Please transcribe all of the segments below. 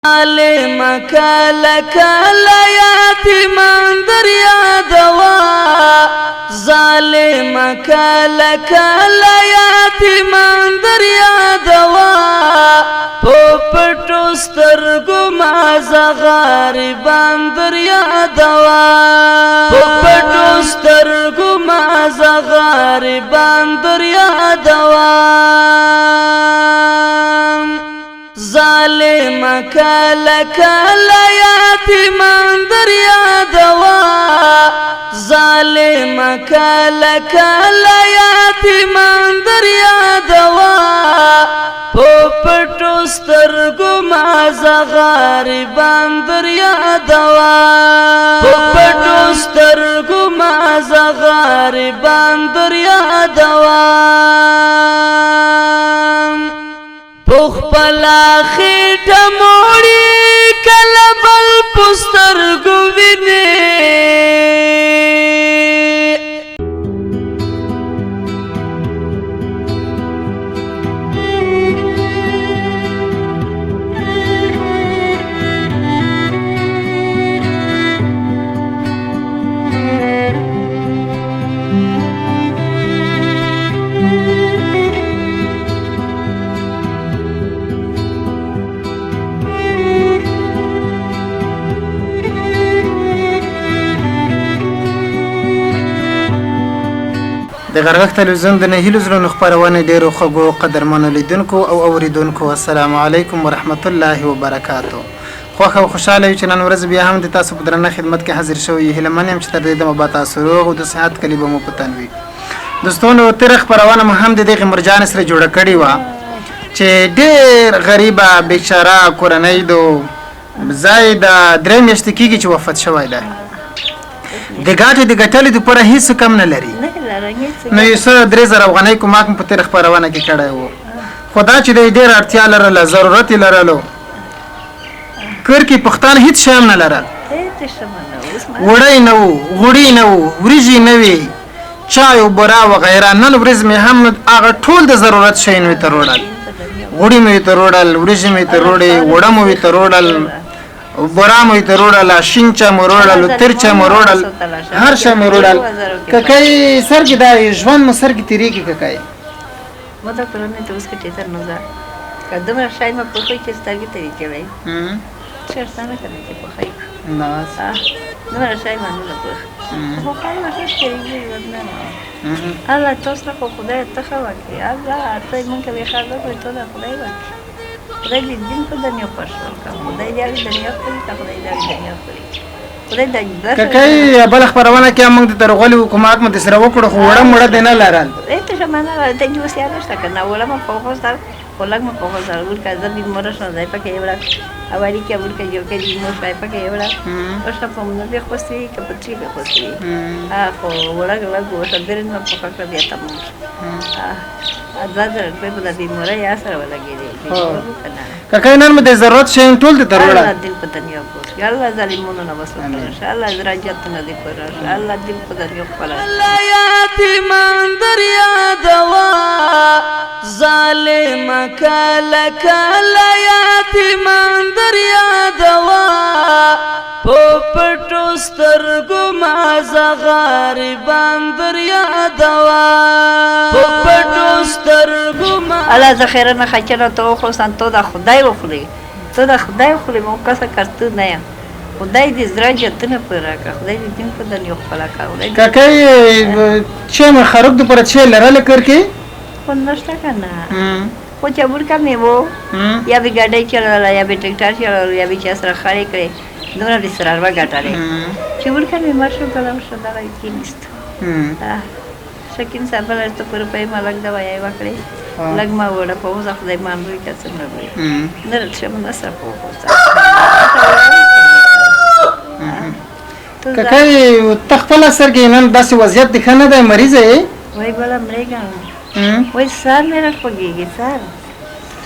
ظالم کله کله یتیمان در یادوا، ظالم کله کله یتیمان در یادوا، په پټو سترګو ما غریبان در یادوا، په پټو سترګو ما غریبان در یادوا. ظالم کله کله یتیمان در یادوا، ظالم کله کله یتیمان در یادوا، په پټو سترګو ما غریبان در یادوا، په پټو سترګو ما غریبان در یادوا. پخپل خېټه موړي کله بل پسترګو ویني. د غرغښت تلویزیون د نهیلو زړونو خپرونې ډېرو خوږو قدرمنو لیدونکو او اوریدونکو، السلام علیکم ورحمت الله وبرکاتو. خوښ او خوشحاله یو چې نن ورځ بیا هم د تاسو په درنه خدمت کې حاضر شوي یو. هیله من یم چې تر دې دمه به تاسو روغ او د صحت کلي به مو په تن وي. دوستانو، تېره خپرونه مو هم د دغې مرجانې سره جوړه کړې وه چې ډېر غریبه بیچاره کورنۍ دو ځای د 3 میاشتې کېږي چې وفات شوی دی. د ګاټې د ګټلو دپاره هېڅ کم نه لري. نو یو څه 3000 افغانۍ کومک مو په تېره خپرونه کې کړی و، خو دا چې دی ډېره اړتیا لرله، ضرورت یې لرلو. کور کې پښتانه هېڅ شی هم نه لرل، وړی نه و، غوړي نه و، وریجې نه وې، چای او بوره وغیره. نن ورځ مې هم هغه ټول د ضرورت شیان مې ته روړل، غوړي مې ته روړل، وریجې مې ته روړې، وړه مو ته روړل، بورا مو ته روړل، شین چای مو روړل، تر چای مو روړل، هر شی مو روړل. ککای سر کې دا ژوند مو سر کې تیریږي ککای. مو دا کورنۍ ته اوس کې ټیتر نه ځه، که دومره شی مې پخوي چې سترګې ته یې کوي چېرته نه کنه چې پخوي نه، دومره شی مې نه پخ، خو خپل ښه تیریږي ژوند نه. الله تاسو خو خدای ته ښه وکړي، الله ته مونږ ته ښه وکړي، ته خدای وکړي، خدای دې دین په دنیا خوښ ورکړه، خدای دې هغې دنیا خوري که خدای دې هغې دنیا خوري، خدای دې ککای. بله خپرونه کې هم موږ د ترغولي حکومت مو د سره وکړو، خو وړه موړه دې نه لرل. ته شمه نه لرل، ته اوس یاد نشته که نه. وړه مې په غوسه، خو لږ مې په غوسه ورکه، زه بې موره شوم، ځای پکې یې وړه اوالي کې ورکه یو کې دې مور شوی پکې یې وړه اوس په موږ به خوستي که په تری به خوستي. خو وړه لږ وشه، برنج مې پخه کړه، بیا تمام شو. 2000 روپۍ په د بې موره یا سره ولګېدې که نه. کاکا نن مې د ضرورت شیان ټول دې ته روړل. الله دې په دنیا پوه شي، الله ظالمونو نه وساتل شه، الله درجاتونه دې پوره شه، الله دې په دنیا خپله. یتیمان در یادوا، ظالم کله کله یتیمان در یادوا، په پټو سترګو ما غریبان در یادوا، په پټو سترګو ما. الله زه خیرنه خچنه ته وخوستان، ته د خدای وخوري، ته د خدای وخوري، مو کسه کرتو نه یم. خدای دې زړه جتونه پوره کړه، خدای دې دین په دنیا خپله کړه، خدای دې. کاکای چې مې خراب د پر چې لرل کور کې خو نشته که نه، خو چې ورکه مې وو، یا به ګاډۍ چلوله، یا به ټریکټر چلول، یا به چا سره خړې کړې، دومره به سره وګټلې. چې ورکه مې مړ شو، کله شو دغه یې کېنیست. شکیم صاحب بله ته په روپۍ ما لږ دوايي وکړې، لږ ما وړه په وزه، خدای مان لوی که څومره لوی نه څه مې نه سره په وخوسته. کاکای ته خپله سترګې نن داسې وضعیت دې ښه نه دی، مریضه یې؟ وایي بله مړېږم، وایي سر مې را خوږېږي، سر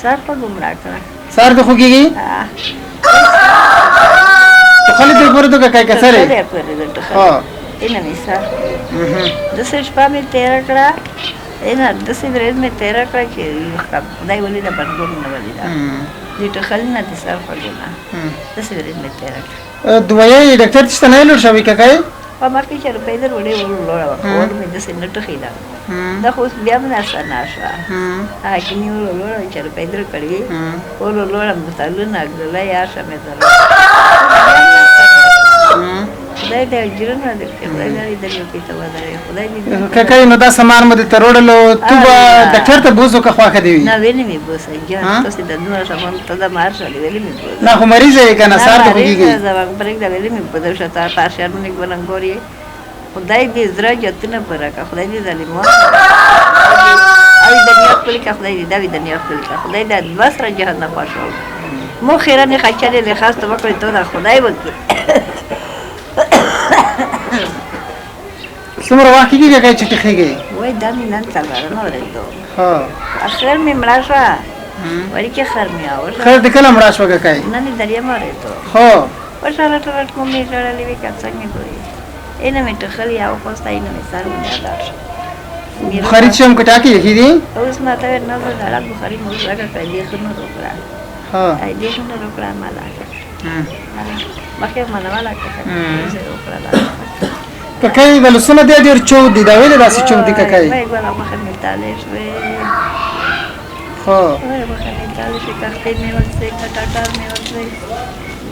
سر په ګمراه کړه. سر دې خوږېږي؟ ټوخلې دې پورې ده کاکای که سرې؟ پورې ده ټوخلې، اینه مې سر داسې شپه مې تېره کړه. نه داسې ورځ مې تېره کړه چې خدای ولیده، بنګړو نه ولیده، د ټوخل نه، د سر خوږو نه، داسې ورځ مې تېره کړه. دوایي ډاکټر ته نه لور شوی کاکای؟ په مخکې چې روپۍ در وړې وړو لوړه وه، اور مې داسې نه ټوخېده. دا خو اوس بیا هم ناسته نه شوه. هغه کینې ورو لوړه چې روپۍ در کړې ورو لوړه بوتلونه ګلۍ هر مې درلوده. خدای دې اجرونه درکړي، خدای دې درکړي، ته ودرې خدای دې. کاکای، نو دا سامان مو دې تروړلو، تو به ډاکټر ته بوزو که خواښه دی وي؟ نه، ویلې مې بوسه جان، تاسو د دومره سامان ته د مار شولې، ویلې مې بوزه. نه خو مریض یې که نه، سار ته خوږېږي. زما پرېږده، ویلې مې بوزه شه تا پارشانونه ګلنګور یې. خدای دې زړه جتونه پوره کړه، خدای دې ظالمان او دنیا خپل کړه، خدای دې دا دنیا خپل کړه، خدای دې دوه سره جهان نه خوښ مو خیرنې خچلې له خاص ته وکړې، ته دا خدای وکړي. څومره وخت کېږي کاکای چې ټیخېږي؟ وای دا مې نن څلورمه ورځ ده. اخر مې مړه شوه، وړوکې خر مې وشوه. خر دې کله مړه شوه کاکای؟ نن یې درېیمه ورځ ده. وشه رټ رټ مو مې ژړلې وې که څنګه ګوري، اینه مې ټخلې او خوسته، اینه مې سر مې لاړ شو. بخاري چې هم کټاکې یې دي؟ اوس ما ته نه زه دړه بخاري مو لګه کړه، دې ښه نور وکړه، دې ښه نور وکړه، ما لا مخکې ما نه والا کړه، زه وکړه. ککای د لسونه دی ډېر چود دي، دا ویلې داسې چود دي ککای؟ وای ګوره مخه مې تالې شوې. وای مخه مې تالې شوې، کښتۍ مې ورتلې، کټاټار مې ورتلې،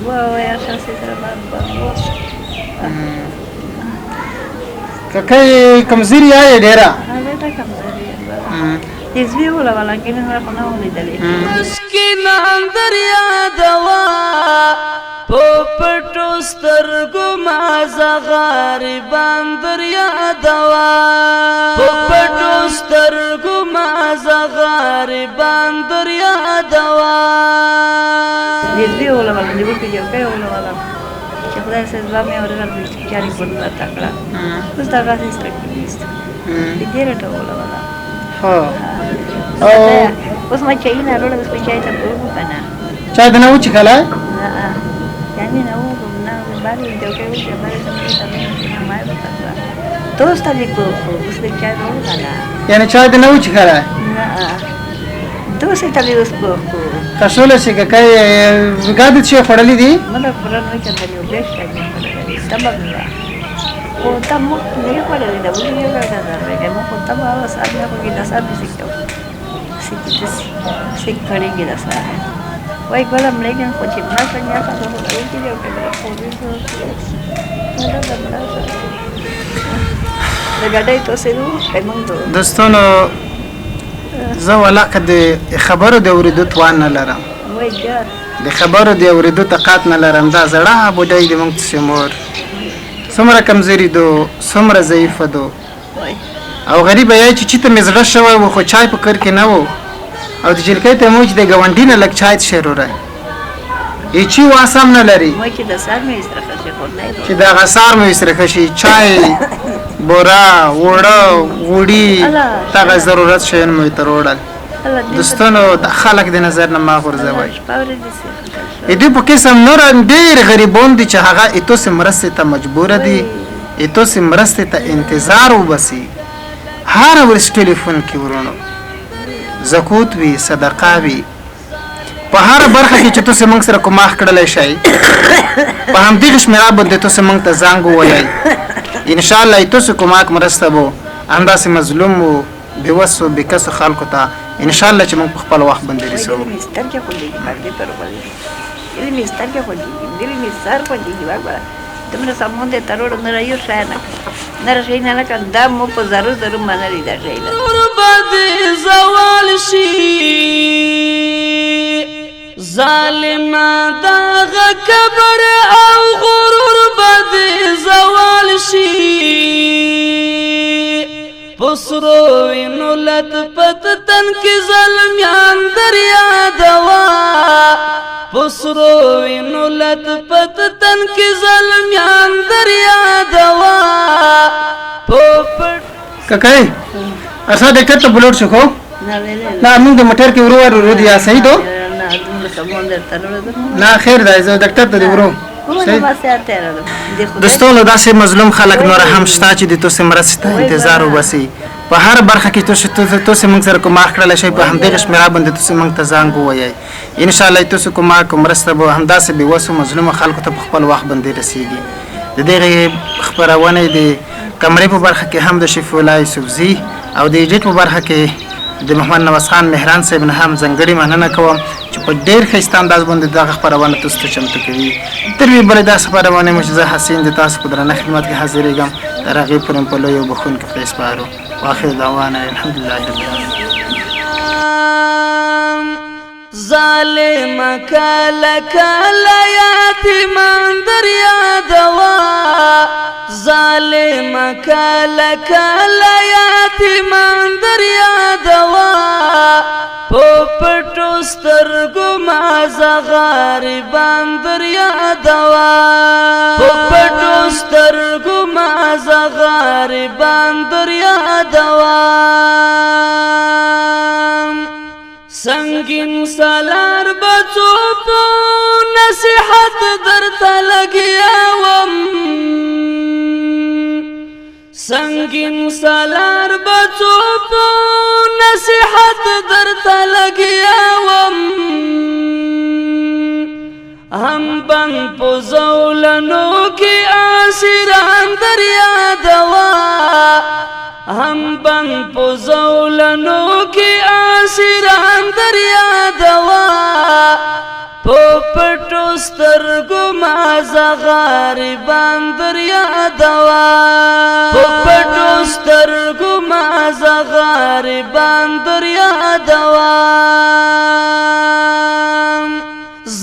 وای ارشه سره باندې. ککای کمزوري یې ډېره؟ ډېره کمزوري یې. د زوی وله ولا کې نه خو نه ولیدلې. مسکینان دریا دوا په پټو سترګو ما زغریبان دریا دوا، په پټو سترګو ما زغریبان دریا دوا. د زوی وله ولا د وکړي یو کوي وله ولا چې خدای سه ځواب مې ورغل چې چاري په تکړه اوس دا غاسې سره کېست دې رټه وله ولا. او اوس ما چای نه راوړل، اوس چای ته پوه کنه؟ چای د نه و چې کله نه یعنی نه و نه باندې د کوي چې باندې ته ما وکړه توستا دې په اوس د چای راوړل کنه؟ یعنی چای د نه و چې کله نه دوسه ته اوس په کښول شي. کای ګاد چې خوړلې دي؟ مله قرآن وایي چې د یو بیش چای مې خوړلې، تبه مې وه خو ته مخ نه خوړلې ده، ولې یو ګاډه درلګې مخ خو تبه وه. سر مې خوږي، د سر مې سیک سیک سیک کړېږي د سر. وای ګله مړېږم خو چې مړه شم یا ښه خو وکړي او که خو دې مړه شم د ګاډۍ توسېدو موږ. دوستانو، زه ولاکه د خبرو د اورېدو توان نه لرم، د خبرو د اورېدو طاقت نه لرم. دا زړه بوډۍ د موږ څه مور څومره کمزوري دو، څومره ضعیفه دو او غریبه یې چې چیته مې زړه شوی و، خو چای په کور کې نه و او د جلکۍ ته مو چې د ګاونډي نه لږ چای څښی روری یې چی واسم نه لري چې دغه سار مې سره ښه شي. چای، بوره، اوړه، غوړي، دغه ضرورت شیان مو ته راوړل. دوستانو، د خلک د نظر نه ما غورځوئ. دوی په قسم نور ډېر غریبان دي چې هغه ایتوسې مرستې ته مجبوره دي، ایتوسې مرستې ته انتظار وباسي. هره ورځ ټلیفون کې ورونو زکوت وي، صدقه وي، په هره برخه کې چې تاسو موږ سره کوماخ کړلی شئ، په همدغه شمېره باندې تاسو موږ ته زنګ ووایئ. ان شاء الله تاسو کوماک مرسته وو همداسې مظلوم وو، بېوسو بېکسو خلکو ته ان شاء الله چې موږ په خپل وخت باندې رسوو. مې سترګې خوږېږي، باندې پر وغولېږي، دلې مې سترګې خوږېږي، دلې مې سر خوږېږي. وګوره دومره سامان دې تروړو، نه یو شی نه نه شی نه لکه دا مو په زرو زرو منلې دا شی ده. به زوال شي ظالم دغه کبر او غرور به زوال شي، پسرو وینو لت پت تن کې ظلمیان دریا دوا، پسرو وینو لت پت تن کې ظلمیان دریا دوا په پټ. ککای ارسا ډاکټر ته بلوټ شو خو نه موږ د موټر کې ورو ورو دی، صحیح دو؟ نه دومره سامان درته راوړم نه، خیر دی، زه ډاکټر ته دی ورو. دوستانو داسې مظلوم خلک نور هم شته چې د تاسو مرستې ته انتظار وباسي. په هر برخه کې تاسو موږ سره کومک کړلی شئ، په همدغه شمېره باندې تاسو موږ ته زنګ ووایئ. ان شاء الله تاسو کومک او مرسته به همداسې بې وسو مظلومو خلکو ته په خپل وخت باندې رسیږي. د دغې خپرونې د کمرې په برخه کې هم د شفیع الله یوسفزي او د ایډیټ په برخه کې د محمد نواز خان مهران صاحب نه هم ځانګړې مننه کوم چې په ډېر ښایسته انداز باندې دغه خپرونه تاسو ته چمتو کوي. تر یوې بلې داسې خپرونې مو چې زه حسین د تاسو په درنه خدمت کې حاضرېږم، تر هغې پورې مو په لوی او بښونکي خدای سپارو. واخر دعوانا الحمد لله رب العالمین. ظالم کله کله یتیمان در یادوه، ظالم کله کله یتیمان در یادوه، په پټو سترګو مازه غریبان در یادوه، په پټو سترګو مازه غریبان در یادوه. سنگین سالار بچو په نصیحت درته لګیا وم، سنگین سالار بچو په نصیحت درته لګیا وم، هم بند په زولنو کې اسیران در یادوه، هم بند په زولنو کې اسیران در یادوه، په پټو سترګو مازه غریبان در یادوه، په پټو سترګو مازه غریبان در یادوه.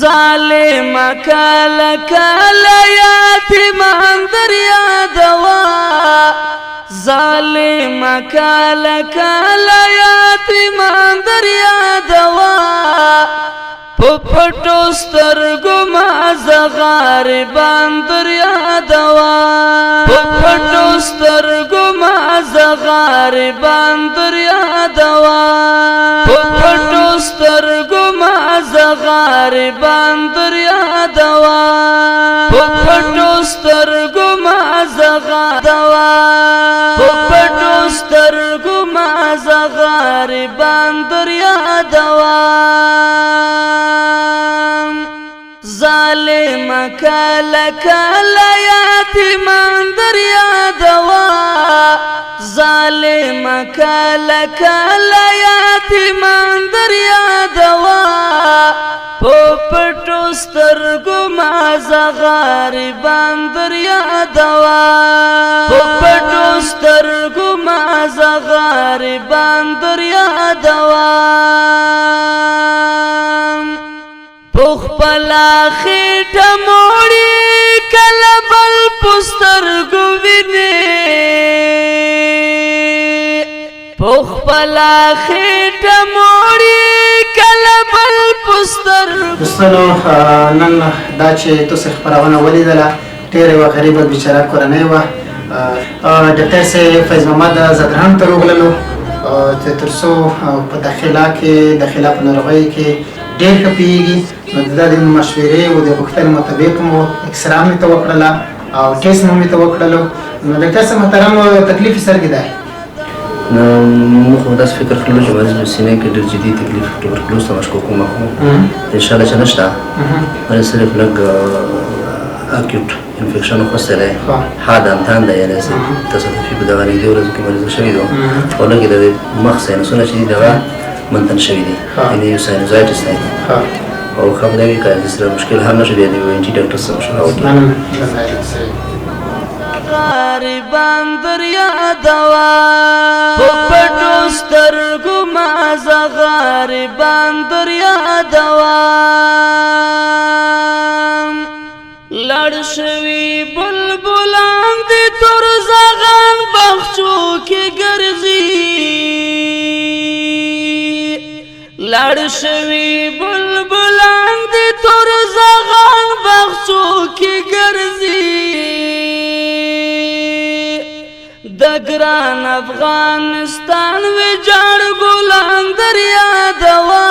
ظالم کله کله یتیمان در یادوه، ظالم کله کله یتیمان در یادوه، په پټو سترګو مازه غریبان در یادوه، په پټو سترګو مازه غریبان در یادوه، په پټو سترګو مازه غریبان در یادوه، په پټو سترګو مازه غریبان، په پټو سترګو مازه غریبان در یادوه. ظالم کله کله یتیمان در یادوه، ظالم کله کله یتیمان در یادوه، په پټو سترګو مازه غریبان در یادوه، په پټو سترګو مازه غریبان در یادوه. په خپله خېټه موړي کله بل په سترګو ویني، په خپله خېټه موړي کله بل په سترګو. دوستانو نن دا چې تاسو خپرونه ولیدله، ډېره یوه غریبه بیچاره کورنۍ وه. ډاکټر صاحب فیض محمد ځدراڼ ته راغللو چې تر څو په داخله کې داخله په ناروغیو کې ډېر ښه پوهېږي. نو د ده د مشورې او د غوښتنې مطابق مو اکسرا مې ته وکړله او ټیسټ مو مې ته وکړلو. نو ډاکټر صاحب محترم، تکلیف یې څرنګه دی؟ نو موږ خو داسې فکر کړلو چې مریض په سینې کې ډېر جدي تکلیف ټوبرکلوز ته مشکوک وم، خو ان شاء الله چې نشته. مریض صرف لږ اکیوټ انفیکشن خوستی دی، حاد امتحان دی، یعنې تصادفي په دغه نږدې ورځو کې مریض شوی دی، خو لږ یې د مخ ساینسونه چې دي دغه منتن شوي دي، یعنې یو ساینوزایټس دی، او ښه به دا وي که سره مشکل حل نه شو بیا د یو این ټي ډاکټر سره مشوره وکړي. غریبان در یادوه، په پټو سترګو مازه غریبان در یادوه. لړ شوي بلبلان دي تور زغان باغچو کې ګرځي، لړ شوي بلبلان دي تور زغان باغچو کې ګرځي، د ګران افغانستان ویجاړ ګلان در یادوه.